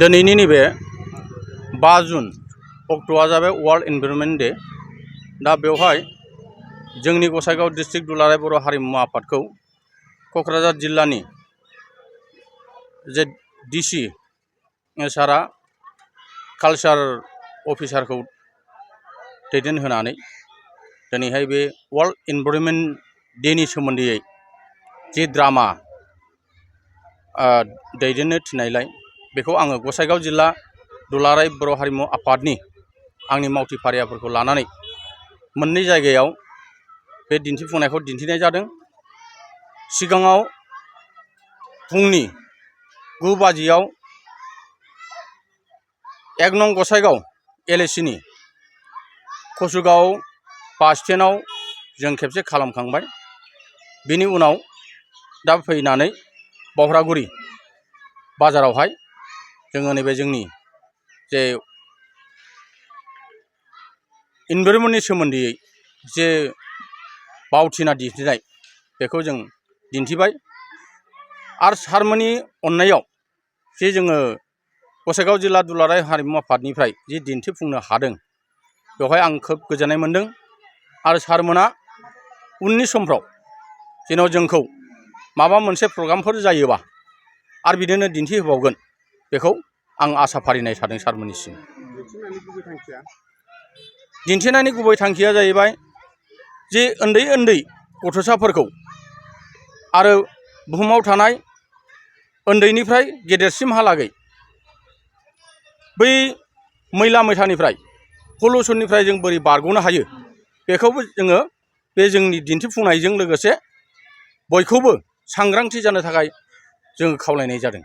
दिनैनि नैबे 5 जुन अक्ट'आ जाबाय वर्ल्ड एनभायरनमेन्ट डे। दा बेवहाय जोंनि गसाइगाव डिस्ट्रिक्ट दुलाराय बर' हारिमु आफादखौ क'क्राझार जिल्लानि जे डिसि सारा कालचार अफिसारखौ दैदेनहोनानै दिनैहाय बे वर्ल्ड एनभायरनमेन्ट डेनि सोमोन्दै जे ड्रामा दैदेननो थिननायलाय बेखौ आङो गसाइगाव जिल्ला दुलाराय बर' हारिमु आफादनि आंनि मावथि फारियाफोरखौ लानानै मोननै जायगायाव बे दिन्थिफुंनायखौ दिन्थिनाय जादों। सिगाङाव फुंनि 9 बाजियाव 1 नं गसाइगाव LACनि कसुगाव बास स्टेन्डआव जों खेबसे खालामखांबाय। बिनि उनाव दा फैनानै बावरागुरि बाजारावहाय जोङो नैबे जोंनि जे इनभायरनमेन्टनि सोमोन्दै जे बावथिना दिन्थिनाय बेखौ जों दिन्थिबाय। आरो सारमोननि अननायाव जे जोङो गसाइगाव जिल्ला दुलाराय हारिमु आफादनिफ्राय जे दिन्थिफुंनो हादों बेवहाय आं खोब गोजोननाय मोन्दों। आरो सारमोना उननि समफ्राव जेन' जोंखौ माबा मोनसे प्रग्रामफोर जायोबा आरो बिदिनो दिन्थिहोबावगोन बेखौ आं आसा फारिनाय थादों सारमोननिसिम। दिन्थिनायनि गुबै थांखिया जाहैबाय जे उन्दै उन्दै गथ'साफोरखौ आरो बुहुमाव थानाय उन्दैनिफ्राय गेदेरसिमहालागै बै मैला मैथानिफ्राय पलिउसननिफ्राय जों बोरै बारग'नो हायो बेखौबो जोङो बे जोंनि दिन्थिफुंनायजों लोगोसे बयखौबो सांग्रांथि जानो थाखाय जोङो खावलायनाय जादों।